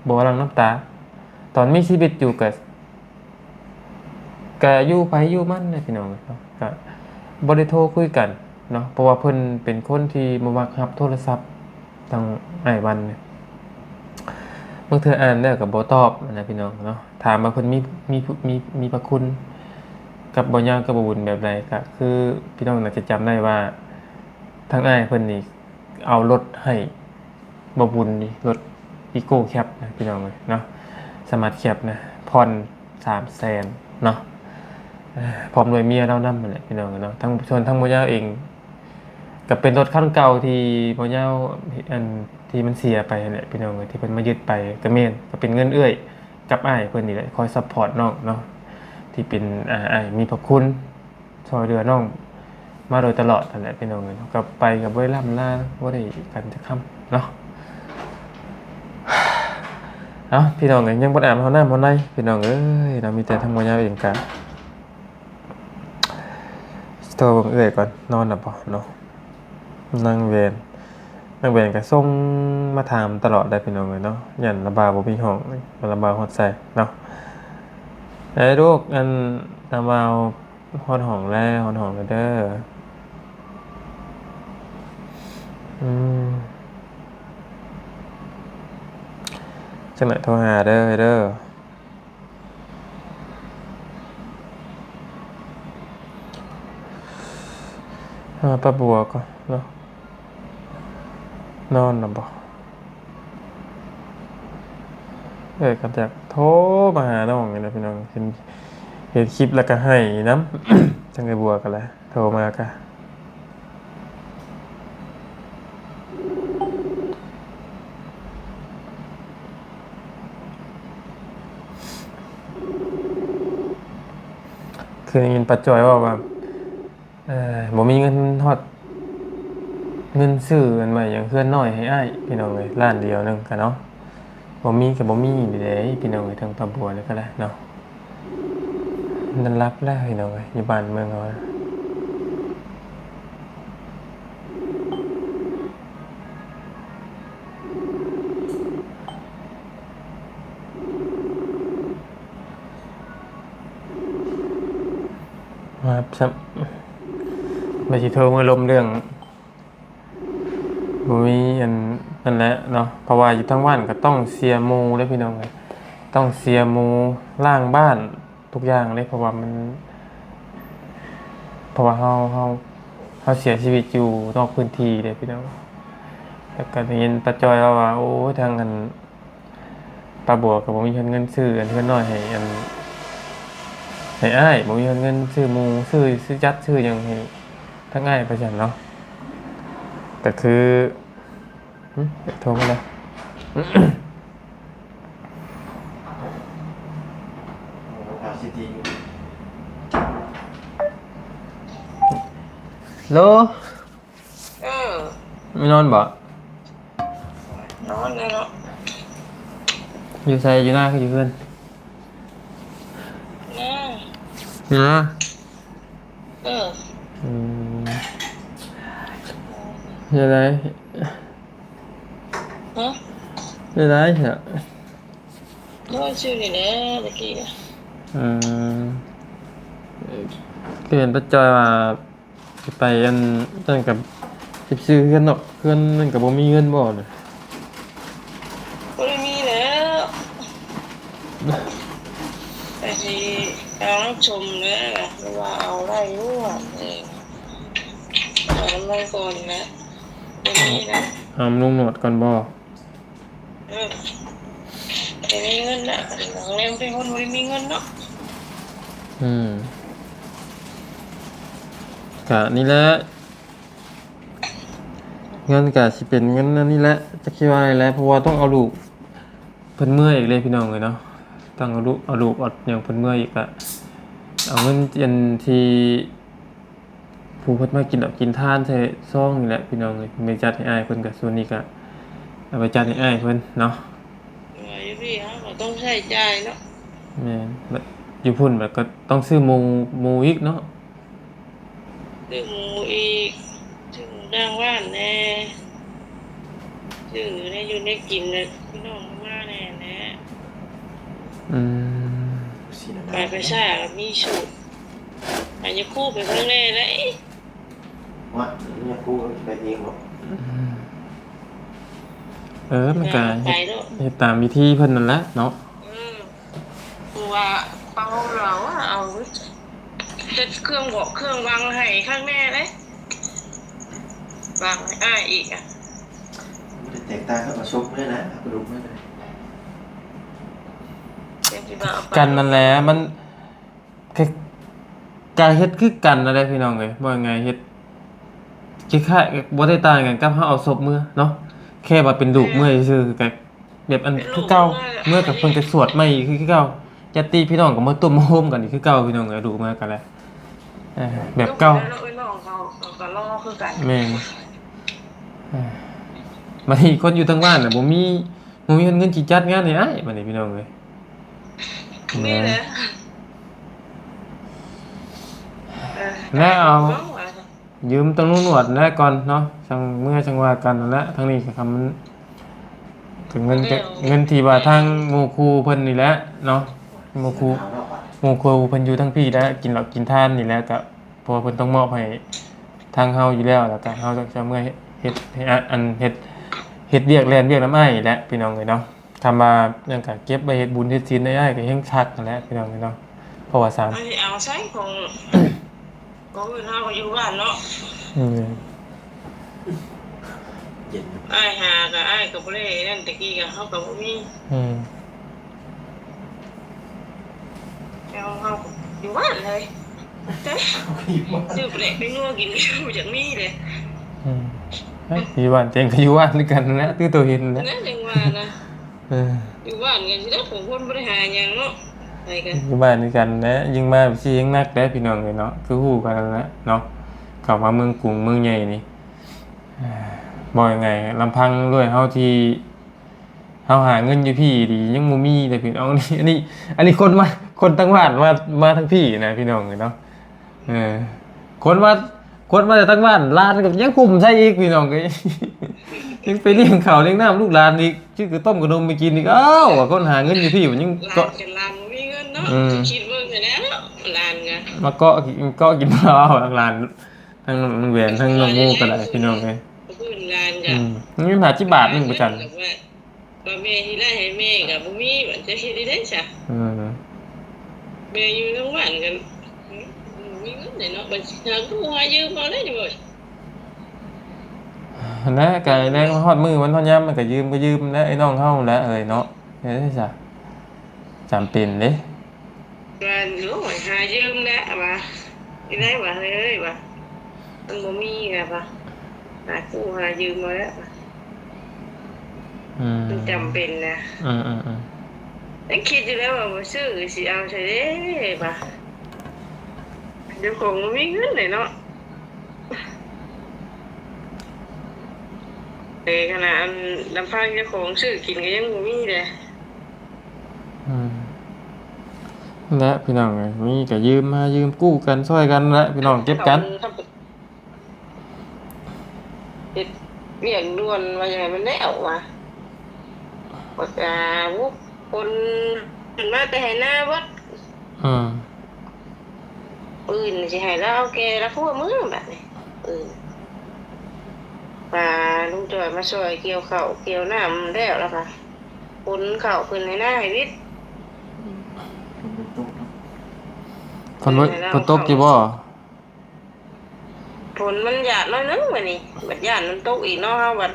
ບໍ່ຫຼັ່ງນ້ຳຕາ ຕອນມີຊີວິດຢູ່ກໍ ກະຢູ່ໃຜຢູ່ມັນແຫຼະພີ່ນ້ອງເນາະ ກະບໍ່ໄດ້ໂທຄຸຍກັນເນາະ ເພາະວ່າເພິ່ນເປັນຄົນທີ່ບໍ່ມັກຮັບໂທລະສັບທາງອ້າຍວັນນີ້. ບາງເທື່ອອ່ານແລ້ວກະບໍ່ຕອບນະພີ່ນ້ອງເນາະ ຖາມວ່າເພິ່ນມີ ມີ ມີ ມີພະຄຸນກັບບໍ່ຍາວກັບບໍ່ບຸນແບບໃດ ກະຄືພີ່ນ້ອງໜ້າຈະຈຳໄດ້ວ່າ ທາງອ້າຍເພິ່ນນີ້ເອົາລົດໃຫ້ ບໍ່ບຸນນີ້ ລົດອີໂກ້ແຄັບນະພີ່ນ້ອງເອີຍເນາະ ສະມາດແຄັບນະ ຜ່ອນສາມແສນເນາະ ເອີ ພ້ອມດ້ວຍເມຍລາວນຳຫັ້ນແຫຼະພີ່ນ້ອງເອີຍເນາະ. ທັງ ສ່ວນທັງໝໍຍາວເອງ ກໍເປັນລົດຄັນເກົ່າທີ່ໝໍຍາວ ອັນ ທີ່ມັນເສຍໄປຫັ້ນແຫຼະພີ່ນ້ອງເອີຍ ທີ່ເພິ່ນມາຍຶດໄປ ກໍແມ່ນ ກໍເປັນເງິນເອື້ອຍກັບອ້າຍເພິ່ນນີ້ແຫຼະ ຄອຍຊັບພອດນ້ອງເນາະ ທີ່ເປັນ ອ່າ ອ້າຍມີພະຄຸນ ຊ່ອຍເຫຼືອນ້ອງມາໂດຍຕະຫຼອດຫັ້ນແຫຼະພີ່ນ້ອງເອີຍເນາະ. ກັບໄປກໍບໍ່ໄດ້ລ່ຳລາ ບໍ່ໄດ້ກັນຈັກຄຳເນາະ. ເອົ້າ ພີ່ນ້ອງເອີຍ ຍັງບໍ່ໄດ້ອາບນ້ຳເຮົາໃນພີ່ນ້ອງເອີຍເນາະ ມີແຕ່ທາງໝໍຍາວເອງກະ ໂທເບິ່ງເອື້ອຍກ່ອນ ນອນແລ້ວບໍ່ເນາະ. ນາງແວນ ນາງແວນກໍສົ່ງມາຖາມຕະຫຼອດໄດ໋ພີ່ນ້ອງເອີຍເນາະ ຢ້ານລາວບ່າວບໍ່ມີຫ້ອງ ລາວບ່າວຮອດໃສເນາະ. ເອີ ລູກ ອັນ ລາວບ່າວຮອດຫ້ອງແລ້ວ ຮອດຫ້ອງແລ້ວເດີ. ອືມ ຈັກໜ້ອຍໂທຫາເດີ ເດີ. ຫາປ້າບັວກ່ອນເນາະ ນອນແລ້ວບໍ່? ເອີ ກໍຢາກໂທມາຫານ້ອງນີ້ແຫຼະພີ່ນ້ອງ ເຫັນ ເຫັນຄລິບແລ້ວກໍໄຫ້ນຳ ທາງອ້າຍບົວກໍແຫຼະ ໂທມາກະ ຄືໄດ້ຍິນປ້າຈ້ອຍເວົ້າວ່າ ເອີ ບໍ່ມີເງິນຮອດ ເງິນຊື້ອັນໃໝ່ຫຍັງ ເຮືອນນ້ອຍໃຫ້ອ້າຍ ພີ່ນ້ອງເອີຍ ລ້ານດຽວໜຶ່ງກະເນາະ. ບໍ່ມີກໍບໍ່ມີນີ້ແຫຼະພີ່ນ້ອງເອີຍ ທາງປ້າບົວນີ້ກໍໄດ້ເນາະ ນອນຫຼັບແລ້ວພີ່ນ້ອງເອີຍ ຢູ່ບ້ານເມືອງເຮົາ. ມາຊ້ຳ ວ່າຊິໂທມາລົມເລື່ອງ ບໍ່ມີອັນນັ້ນແຫຼະເນາະ ເພາະວ່າຢູ່ທາງບ້ານກໍຕ້ອງເສຍໝູ່ເດ້ພີ່ນ້ອງເອີຍ ຕ້ອງເສຍໝູ່ ລ້າງບ້ານທຸກຢ່າງເດ້ ເພາະວ່າມັນ ເພາະວ່າເຮົາ ເຮົາ ເຮົາເສຍຊີວິດຢູ່ນອກພື້ນທີ່ເດ້ພີ່ນ້ອງ. ແລ້ວກໍໄດ້ຍິນປ້າຈ້ອຍເວົ້າວ່າ ໂອ້ຍ ທາງອັນ ປ້າບົວກໍບໍ່ມີເງິນຊື້ອັນເຮືອນນ້ອຍໃຫ້ອັນ ໃຫ້ອ້າຍ ບໍ່ມີເງິນຊື້ໝູ່ ຊື້ ຊື້ຈັດ ຊື້ຫຍັງໃຫ້ທາງອ້າຍ ວ່າຊັ້ນເນາະ. ກໍຄື ຫຶ ໂທມາແລ້ວ ໂລ ເອີ ໄປນອນບໍ່? ນອນແລ້ວເນາະ. ຢູ່ໃສ? ຢູ່ນາຄືຢູ່ເຮືອນ? ນາ ຢູ່ນາ. ເອີ ອືມ ເຮັດໄດ? ຮະ? ເຮັດໄດ? ນອນຊື່ນີ້ແຫຼະ ຕະກີ້ນະ. ອືມ ຄືເຫັນປ້າຈ້ອຍວ່າ ຊິໄປອັນນັ້ນກໍ ຊິຊື້ເຮືອນເນາະ, ເຮືອນນັ້ນກໍບໍ່ມີເງິນບໍ່ນະ? ບໍ່ໄດ້ມີແລ້ວ ກໍຊິເອົານຳຊົມແຫຼະ ຫຼືວ່າເອົາໄດ້ຢູ່ ເອີ ເອົານຳລົງກ່ອນແຫຼະ ບໍ່ມີແລ້ວ. ເອົານຳລຸງໜວດກ່ອນບໍ່? ເອີ ບໍ່ມີເງິນນະ ແນວເປັນຄົນບໍ່ໄດ້ມີເງິນເນາະ. ອືມ ກະນີ້ແຫຼະ ເງິນກະຊິເປັນເງິນອັນນີ້ແຫຼະ ຈັກຊິວ່າໃດແຫຼະ ເພາະວ່າຕ້ອງເອົາລູກເພິ່ນເມືອອີກເດ້ພີ່ນ້ອງເອີຍເນາະ, ຕ້ອງເອົາລູກ ເອົາລູກເອົາຫຍັງເພິ່ນເມືອອີກ ກະເອົາເງິນອັນທີ່ ຜູ້ເພິ່ນມາກິນເຫຼົ້າກິນທານໃສ່ຊອງນີ້ແຫຼະພີ່ນ້ອງເອີຍ, ໄປຈັດໃຫ້ອ້າຍເພິ່ນ ກະສ່ວນນີ້ກະເອົາໄປຈັດໃຫ້ອ້າຍເພິ່ນເນາະ. ເອີ ຢູ່ພີ້ເຮົາກໍຕ້ອງໃຊ້ຈ່າຍເນາະ. ແມ່ນ ຢູ່ພຸ້ນບັດກໍຕ້ອງຊື້ໝູ ໝູອີກເນາະ, ຊື້ໝູອີກ ຊື້ໝູທາງບ້ານແດ່. ຊື້ແນວຢູ່ແນວກິນແລ້ວພີ່ນ້ອງມາແດ່ແຫຼະ. ອືມ ໄປປະຊາກໍມີສູດ ອາ ຍາຄູໄປເບິ່ງແດ່ໄດ໋. ວ່າຍາຄູໄປເອງບໍ? ອືມ ເອີ ມັນກໍເຮັດ ເຮັດຕາມວິທີເພິ່ນນັ້ນແຫຼະເນາະ. ອືມ ຄືວ່າເຂົາເອົາ ເອົາເຮັດເຄື່ອງບອກເຄື່ອງຫວັງໃຫ້ຄັກແນ່ເດ້. ຫວັງໃຫ້ອ້າຍອີກອະ ມັນແຕກຕ່າງກັບເອົາສົບເມືອນະ ເອົາກະດູກເມືອນະ. ກັນນັ້ນແຫຼະ ມັນ ກະເຮັດຄືກັນນັ້ນແຫຼະພີ່ນ້ອງເອີຍ, ເວົ້າງ່າຍໆ ເຮັດຄ້າຍໆ ບໍ່ໄດ້ຕ່າງຫຍັງກັບເຮົາເອົາສົບເມືອເນາະ, ແຄ່ວ່າເປັນລູກເມືອຊື່ໆ ກະ ແບບອັນຄືເກົ່າ ເມືອກະເພິ່ນກະສວດໃໝ່ຄືເກົ່າ, ຍາດຕິພີ່ນ້ອງກະມາຕຸ້ມມາໂຮມກັນອີກຄືເກົ່າພີ່ນ້ອງເອີຍ, ດູມາກະແລ້ວ ເອີ ແບບເກົ່າ. ນ້ອງເຂົາກໍລໍຄືກັນ. ແມ່ນ. ເອີ ບາດນີ້ຄົນຢູ່ທາງບ້ານນະ ບໍ່ມີ ບໍ່ມີເງິນຊິຈັດງານໃຫ້ອ້າຍ ບາດນີ້ພີ່ນ້ອງເອີຍ. ນີ້ແຫຼະ ແລ້ວເອົາ ຢືມຕາງລຸງໜວດແລ້ວກ່ອນເນາະ, ຈັ່ງເມືອຈັ່ງວ່າກັນຫັ້ນແຫຼະ. ທາງນີ້ກໍຄຳ ກໍເງິນ ເງິນທີ່ວ່າທາງໝູ່ຄູ່ເພິ່ນນີ້ແຫຼະເນາະ, ໝູ່ຄູ່ ໝູ່ຄູ່ເພິ່ນຢູ່ທາງພີ້ແຫຼະ ກິນເຫຼົ້າກິນທານນີ້ແຫຼະ, ກໍເພາະວ່າເພິ່ນຕ້ອງມອບໃຫ້ທາງເຮົາຢູ່ແລ້ວ, ແລ້ວກໍເຮົາຈະເມືອເຮັດ ເຮັດ ອັນ ເຮັດ ເຮັດວຽກແລ່ນວຽກນຳອ້າຍນີ້ແຫຼະ ພີ່ນ້ອງເອີຍເນາະ. ຄຳວ່າຫຍັງກະເກັບໄວ້ເຮັດບຸນເຮັດສິນໃນອ້າຍກໍແຮ່ງຄັກຫັ້ນແຫຼະ ພີ່ນ້ອງເອີຍເນາະ, ເພາະວ່າສາມ ເອົາໃສຂອງ ຂອງອື່ນເຮົາກໍຢູ່ບ້ານເນາະ. ອືມ ອ້າຍຫາກໍ ອ້າຍກໍບໍ່ໄດ້ນັ້ນ, ແຕ່ກີ້ກໍເຮົາກໍບໍ່ມີ. ອືມ ແຕ່ເຮົາກໍຢູ່ບ້ານເລີຍ. ຊື້ປາແດກໄປນົວກິນກໍບໍ່ຢາກມີເດ້. ອືມ ຢູ່ບ້ານເຈັງກໍຢູ່ບ້ານຄືກັນຫັ້ນແຫຼະ ຄືໂຕເຫັນແຫຼະ. ນັ້ນຈັ່ງວ່ານະ ເອີ ຢູ່ບ້ານກັນຊິໄດ້ ຜູ້ຄົນບໍ່ໄດ້ຫາຫຍັງເນາະ ໄປກັນ ຢູ່ບ້ານຄືກັນແຫຼະ. ຍິ່ງມາຊິຍິ່ງໜັກແຫຼະ ພີ່ນ້ອງເອີຍເນາະ, ຄືຮູ້ກັນຫັ້ນແຫຼະເນາະ, ເຂົ້າມາເມືອງກຸງເມືອງໃຫຍ່ນີ້ ເວົ້າງ່າຍໆ ລຳພັງດ້ວຍເຮົາທີ່ ເຮົາຫາເງິນຢູ່ພີ້ນີ້ຍັງບໍ່ມີເດ້ພີ່ນ້ອງ. ອັນນີ້ ອັນນີ້ຄົນມາ ຄົນທາງບ້ານມາ ມາທາງພີ້ນະ ພີ່ນ້ອງເອີຍເນາະ. ເອີ ຄົນມາ ຄົນມາແຕ່ທາງບ້ານ ຫຼານກໍຍັງກຸ້ມໃສ່ອີກ ພີ່ນ້ອງເອີຍ, ຍັງໄປລ້ຽງເຂົ້າລ້ຽງນ້ຳລູກຫຼານອີກ, ຊື້ກະຕົ້ມກະໜົມໄປກິນອີກ. ອ້າວ ວ່າຄົນຫາເງິນຢູ່ພີ້ມັນຍັງ ຫຼານ ເກາະ ກັນ ຫຼານບໍ່ມີເງິນເນາະ. ອືມ ຄິດເບິ່ງຫັ້ນແຫຼະ ຫຼານກໍມາເກາະ ເກາະກິນເອົາ ຫຼານ ທັງນ້ອງແຫວນ ທັງນ້ອງໂມກໍໄດ້ ພີ່ນ້ອງເອີຍ. ອືມ ເງິນຫ້າສິບບາດໜຶ່ງປະຈັນ ວ່າແມ່ຊິໄດ້ໃຫ້ແມ່ກໍບໍ່ມີ, ມັນຈະເຮັດໄດ້ໃດຊະ? ເອີ ແມ່ຢູ່ທາງບ້ານກໍບໍ່ມີເງິນເດ້ເນາະ, ບັດຫາກູ້ຫາຢືມເອົາໄດ້ເວີຍ. ຫັ້ນແຫຼະ ກໍແລ້ວຮອດມື້ມັນຮອດຍາມມັນກໍຢືມ ກໍຢືມແຫຼະ ໄອ້ນ້ອງເຮົາແຫຼະເອີຍເນາະ, ເຮັດໄດ້ຊະ ຈຳເປັນເດ້. ວ່າ ໂອ້ຍ ຫາຢືມແຫຼະວ່າ ຊິໄດ້ວ່າ ເຮີ້ຍວ່າ ມັນບໍ່ມີແລ້ວວ່າ ຫາກູ້ຫາຢືມເອົາແຫຼະວ່າ. ອືມ ຈຳເປັນນະ. ອືມໆໆ ຍັງຄິດຢູ່ເລີຍວ່າບໍ່ຊື້ຊິເອົາໃສເດ້ວ່າ ເຈົ້າຂອງບໍ່ມີເງິນເດ້ເນາະ. ເອີ ຂະໜາດອັນລຳພັງເຈົ້າຂອງຊື້ກິນກໍຍັງບໍ່ມີເດ້. ອືມ ແຫຼະພີ່ນ້ອງເອີຍ ມີກໍຢືມມາຢືມກູ້ກັນ ຊ່ອຍກັນແຫຼະພີ່ນ້ອງ ເກັບກັນ. ເຮັດວຽກດ່ວນວ່າຢາກໃຫ້ມັນແລ້ວວ່າ ບັກອາ ໂອ້ ຄົນ ຄົນມາແຕ່ໄຮ່ນາເບິດ. ອືມ ອື່ນຊິໃຫ້ລາວເອົາແກ່ລາວຄົວເມືອບາດນີ້. ເອີ ວ່າລຸງຈ່ອຍມາຊ່ອຍກ່ຽວເຂົ້າກ່ຽວນ້ຳແລ້ວ ແລ້ວກໍຂົນເຂົ້າຂຶ້ນໄຮ່ນາໃຫ້ວິດ. ຝົນ ຝົນຕົກຢູ່ບໍ່? ຝົນມັນຫຍາດໜ້ອຍໜຶ່ງມື້ນີ້ ບັດຢ້ານມັນຕົກອີກເນາະ. ເຮົາບັດ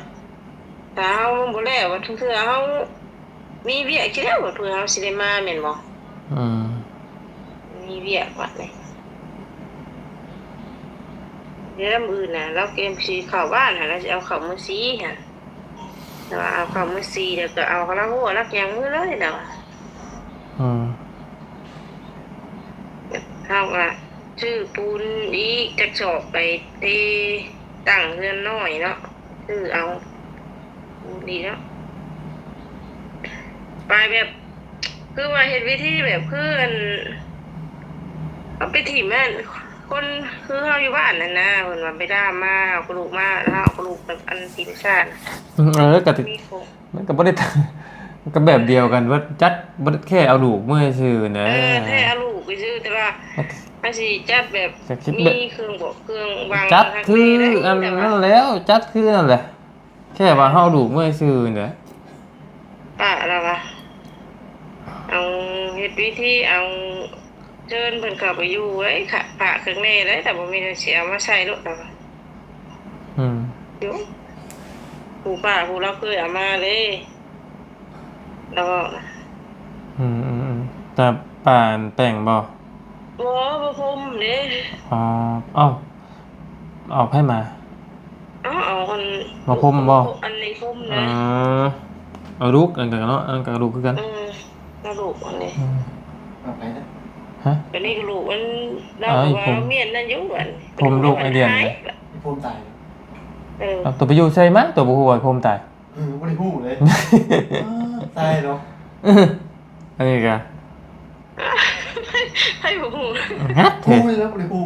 ຖ້າເຮົາບໍ່ແລ້ວ ບັດເທື່ອເຮົາມີວຽກຊິແລ້ວ ບັດເພື່ອເຮົາຊິໄດ້ມາແມ່ນບໍ່? ອືມ ມີວຽກບັດນີ້. ແລ້ວມື້ອື່ນນະ ລາວກຽມຊິເຂົ້າບ້ານຫັ້ນ ລາວຊິເອົາເຂົ້າມື້ສີ່ຫັ້ນ. ແຕ່ວ່າເອົາເຂົ້າມື້ສີ່ ແລ້ວກໍເອົາລາກຫົວລາກຫຍັງມື້ເລີຍແລ້ວ. ອືມ ເຮົາກໍຊື້ປູນອີກຈັກສອບໄປເທຕັ້ງເຮືອນນ້ອຍເນາະ ຊື້ເອົາປູນອີກເນາະ. ໄປແບບ ຄືວ່າເຮັດວິທີແບບ ຄືອັນ ເອົາໄປຖິ້ມແມ່ນ ຄົນຄືເຮົາຢູ່ບ້ານຫັ້ນນະ ເພິ່ນວ່າໄປລ່າມາ ເອົາກະດູກມາ ລາວເອົາກະດູກແບບອັນຖິ້ມຊານ. ອືມ ເອີ ກໍ ມີຄົນ ມັນກໍບໍ່ໄດ້ ມັນກໍແບບດຽວກັນ ວ່າຈັດ ບໍ່ໄດ້ ແຄ່ເອົາລູກເມືອຊື່ນະ. ເອີ ແຄ່ເອົາລູກຊື່ ແຕ່ວ່າມັນຊິຈັດແບບ ກໍຄິດແບບ ມີເຄື່ອງບອກເຄື່ອງວາງ ຈັດຄືອັນນັ້ນແຫຼ້ວ ຈັດຄືນັ້ນແຫຼະ. ແຄ່ວ່າເຮົາເອົາລູກເມືອຊື່ນີ້ແຫຼະ. ປະລາວວ່າ ເອົາເຮັດພິທີ ເອົາເຊີນເພິ່ນເຂົ້າໄປຢູ່ເລີຍ ພະເຄື່ອງແນ່ເລີຍ ຖ້າບໍ່ມີກໍຊິເອົາມາໃສ່ໂລດລາວວ່າ. ອືມ ຢູ່ ຜູ້ປ້າຜູ້ລາວເຄີຍເອົາມາເດ້ ລາວເວົ້ານະ. ອືມໆໆ ແຕ່ປ້າແຕ່ງບໍ່? ບໍ່ ບໍ່ພົມເດ້. ອໍ ເອົ້າ ເອົາໃຜມາ? ເອົາ ເອົາອັນ ມາພົມບໍ່? ອັນນີ້ພົມນະ. ອໍ ເອົາລູກ ອັນກັນເນາະ ອັນກັນກໍລູກຄືກັນ. ເອີ ເອົາລູກອັນນີ້. ອືມ ເອົາໃຜນະ? ຮະ? ອັນນີ້ກໍລູກ ອັນລາວກໍວ່າເມນນັ້ນຢູ່ ອັນ ພົມລູກໄອ້ດຽນ. ພົມຕາຍ. ເອີ ເອົາຕົວໄປຢູ່ໃສມາ? ຕົວບໍ່ຮູ້ວ່າພົມຕາຍ. ເອີ ບໍ່ໄດ້ຮູ້ເລີຍ. ຕາຍເນາະ. ອັນນີ້ກະ ໃຜບໍ່ຮູ້? ງັດແທ້. ຮູ້ແລ້ວບໍ່ໄດ້ຮູ້.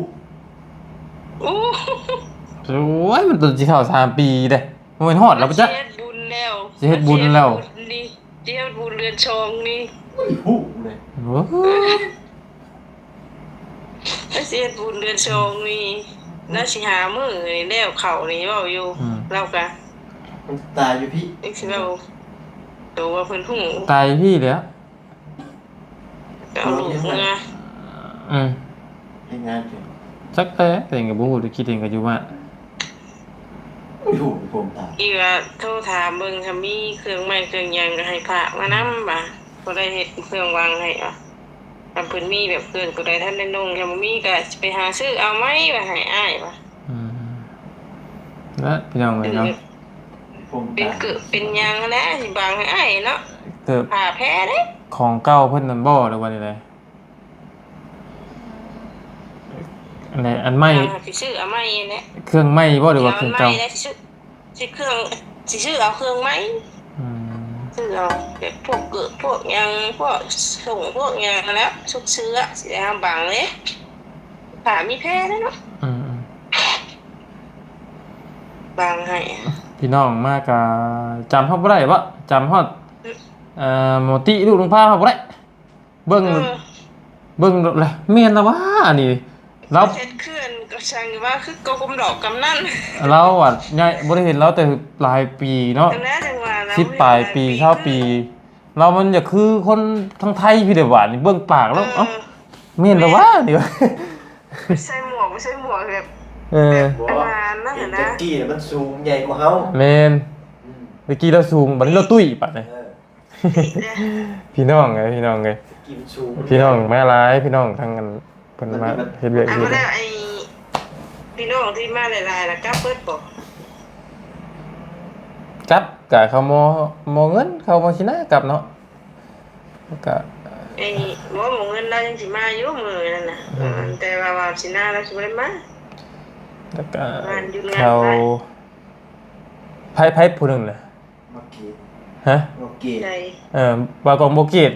ໂອ້ ໂອ້ຍ ມັນຕົວຊິເຂົ້າສາມປີເດ້. ບໍ່ແມ່ນຮອດແລ້ວບໍ່ຈັກ. ຊິເຮັດບຸນແລ້ວ ຊິເຮັດບຸນແລ້ວ. ນີ້ ຊິເຮັດບຸນເດືອນສອງນີ້. ບໍ່ໄດ້ຮູ້ເລີຍ. ໂອ້ ລາວຊິເຮັດບຸນເດືອນສອງນີ້ ລາວຊິຫາມື້ນີ້ແລ້ວເຂົ້ານີ້ເວົ້າຢູ່. ອືມ ລາວກະ ມັນຕາຍຢູ່ພີ້ ຈັ່ງຊິເວົ້າ ໂຕວ່າເພິ່ນຮູ້ ຕາຍຢູ່ພີ້ແຫຼ້ວ ເອົາລູກເມືອ. ອືມ ເຮັດງານເປັນ ຈັກແຫຼະ ຕົວເອງກໍບໍ່ຮູ້ ແຕ່ຄິດເອງກໍຢູ່ບ້ານ. ບໍ່ຮູ້ ຜົມຕາຍ ອີກວ່າໂທຖາມເບິ່ງ ຖ້າມີເຄື່ອງໄມ້ເຄື່ອງຫຍັງກໍໃຫ້ພາກມານຳວ່າ ບໍ່ໄດ້ເຮັດເຄື່ອງວັງໃຫ້ວ່າ. ຄັນເພິ່ນມີແບບເຄື່ອງຕົວໃດທັນໄດ້ນຸ່ງ ຄັນບໍ່ມີກໍຊິໄປຫາຊື້ເອົາໃໝ່ວ່າ ໃຫ້ອ້າຍວ່າ. ອືມ ນະ ພີ່ນ້ອງເອີຍເນາະ ເປັນເກີບເປັນຫຍັງຫັ້ນແຫຼະ ຊິບາງໃຫ້ອ້າຍເນາະ. ເກີບ ຜ້າແພເດ້ ຂອງເກົ່າເພິ່ນນັ້ນບໍ່ ຫຼືວ່າແນວໃດ? ອັນໃດ ອັນໃໝ່ ຊິຊື້ເອົາໃໝ່ແຫຼະ. ເຄື່ອງໃໝ່ບໍ່ ຫຼືວ່າເຄື່ອງເກົ່າ? ຊິຊື້ ຊິເຄື່ອງ ຊິຊື້ເອົາເຄື່ອງໃໝ່. ອືມ ຊື້ເອົາແບບພວກເກີບພວກຫຍັງ ພວກສົ້ງພວກຫຍັງຫັ້ນແຫຼະ ຊຸກເສື້ອ ຊິໄດ້ຫາບັງເດ້ ຜ້າມີແພເດ້ເນາະ. ອືມ ບັງໃຫ້ ພີ່ນ້ອງມາກະຈຳເຮົາບໍ່ໄດ້ບໍ? ຈຳຮອດ ເອີ ເອີ ໝໍຕິລູກນາງພາເຮົາບໍ່ໄດ້? ເບິ່ງ ເອີ ເບິ່ງແລ້ວແມ່ນລະຫວາ ອັນນີ້ລາວ ເຮັດເຂື່ອນກໍຊ່າງວ່າ ຄືກໍກົມດອກກຳນັ້ນ. ລາວອະ ຍາຍ ບໍ່ໄດ້ເຫັນລາວແຕ່ຫຼາຍປີເນາະ ສິບປາຍປີ ຊາວປີ ລາວມັນຢາກຄືຄົນທາງໄທພີ້ເດ ບາດນີ້ເບິ່ງປາກລາວ. ເອີ ເອົ້າ ແມ່ນລະຫວາ ແມ່ນ ນີ້ ໃສ່ໝວກ ໃສ່ໝວກແບບ ເອີ ແບບ ບໍ່ ປະມານນັ້ນນະ ແຕ່ກີ້ມັນສູງໃຫຍ່ກວ່າເຮົາ. ແມ່ນ ອືມ ແຕ່ກີ້ລາວສູງ ບາດນີ້ລາວຕຸ້ຍ ບາດນີ້ ເອີ ພີ່ນ້ອງເອີຍ ພີ່ນ້ອງເອີຍ ກິນສູງ ພີ່ນ້ອງມາຫຼາຍ ພີ່ນ້ອງທາງອັນ ເພິ່ນມາເຮັດວຽກຢູ່. ແລ້ວໄອ້ພີ່ນ້ອງທີ່ມາຫຼາຍໆລະກັບເບິດບໍ່? ກັບກະເຂົາມໍ ມໍເງິນ ເຂົາມໍຊິນາກັບເນາະ ກະ ໄອ້ ບໍ່ ໝໍເງິນລາວຍັງຊິມາຢູ່ມື້ນັ້ນນະ ອືມ ແຕ່ວ່າ ວ່າຊິນາລາວຊິບໍ່ໄດ້ມາ ແລ້ວກະ ງານຢຸດງານ ເຂົາ ໄປ ໃຜ ໃຜຜູ້ໜຶ່ງນະ ບໍ່ເກດ ຮະ ບໍ່ເກດ ໃດ ເອີ ວ່າກອງບໍ່ເກດ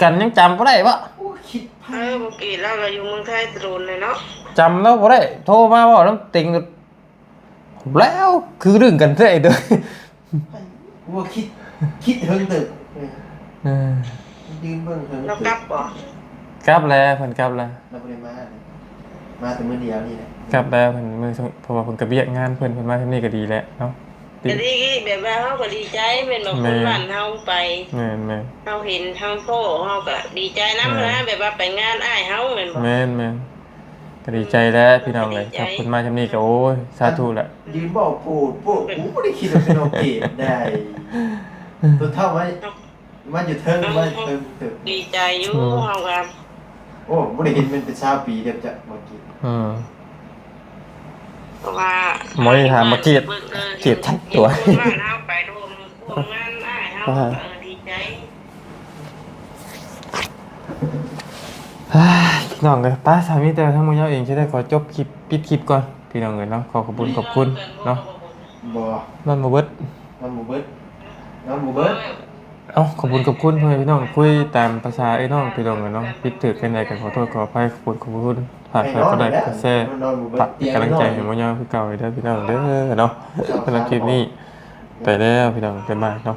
ກັນຍັງຈຳບໍ່ໄດ້ບໍ? ໂອ້ ຄິດ ເອີ ບໍ່ເກດລາວກະຢູ່ເມືອງໄທແຕ່ດົນແລ້ວເນາະ ຈຳລາວບໍ່ໄດ້ ໂທມາເວົ້ານຳຕິງ ແລ້ວຄືດຶງກັນແທ້ເດີ ວ່າຄິດ ຄິດເຖິງເຕີບ ເອີ ເອີ ຢືນເບິ່ງເຖິງເຕີບ ລາວກັບບໍ່? ກັບແລ້ວ ເພິ່ນກັບແລ້ວ ລາວບໍ່ໄດ້ມາ ມາແຕ່ມື້ດຽວນີ້ແຫຼະ ກັບແລ້ວເພິ່ນ ມື້ ເພາະວ່າເພິ່ນກະວຽກງານເພິ່ນ ເພິ່ນມາຊ່ຳນີ້ກະດີແລ້ວເນາະ ກະດີ ແບບວ່າເຮົາກະດີໃຈແມ່ນບໍ່ ແມ່ນ ຄົນບ້ານເຮົາໄປ ແມ່ນໆ ເຮົາເຫັນເຮົາພໍ້ເຮົາກະດີໃຈນຳ ແມ່ນ ນະ ແບບວ່າໄປງານອ້າຍເຮົາແມ່ນບໍ່? ແມ່ນໆ ກະດີໃຈແລ້ວພີ່ນ້ອງເອີຍ ກະດີໃຈ ຄັບເພິ່ນມາຊ່ຳນີ້ກະ ໂອ້ຍ ສາທຸແຫຼະ ຢືນເວົ້າໂພດໂພດ ກູບໍ່ໄດ້ຄິດວ່າເປັນໂອເຄໄດ້ ຕົວເທົ່າໄວ້ ມາຢູ່ເທິງ ມາຢູ່ເທິງ ເທິງ ດີໃຈຢູ່ ອືມ ເຮົາກະ ໂອ້ ບໍ່ໄດ້ເຫັນແມ່ນເປັນຊາວປີເດີ ຈັກບໍ່ກິນ ອືມ ເພາະວ່າ ໝໍນີ້ຖາມມາກຣີດ ເອີ ກຣີດຈັກຕົວ ເຫັນຄົນບ້ານເຮົາໄປຮ່ວມ ຮ່ວມງານອ້າຍເຮົາ ອ່າ ເອີ ດີໃຈ ພີ່ນ້ອງເອີຍ ໄປ ສາມີແຕ່ທາງໝູ່ເຍົາເອງຊິໄດ້ຂໍຈົບຄລິບ ປິດຄລິບກ່ອນ ພີ່ນ້ອງເອີຍເນາະ ຂໍຂອບຄຸນຂອບຄຸນເນາະ ບໍ່ ນອນບໍ່ເບິດ ນອນບໍ່ເບິດ ນອນບໍ່ເບິດ ເອົ້າ ຂອບຄຸນຂອບຄຸນພໍ່ແມ່ພີ່ນ້ອງ ຄຸຍຕາມພາສາເອື້ອຍນ້ອງພີ່ນ້ອງເອີຍເນາະ ຜິດຖືກຈັ່ງໃດກະຂໍໂທດຂໍອະໄພ ຂອບຄຸນຂອບຄຸນ ຝາກໃຫ້ ກົດໄລ ກົດແຊ ຝາກເປັນກຳລັງໃຈໃຫ້ໝູ່ເຍົາຄືເກົ່າເດີພີ່ນ້ອງເດີເນາະ ສຳລັບຄລິບນີ້ໄປແລ້ວພີ່ນ້ອງ ບາຍບາຍເນາະ.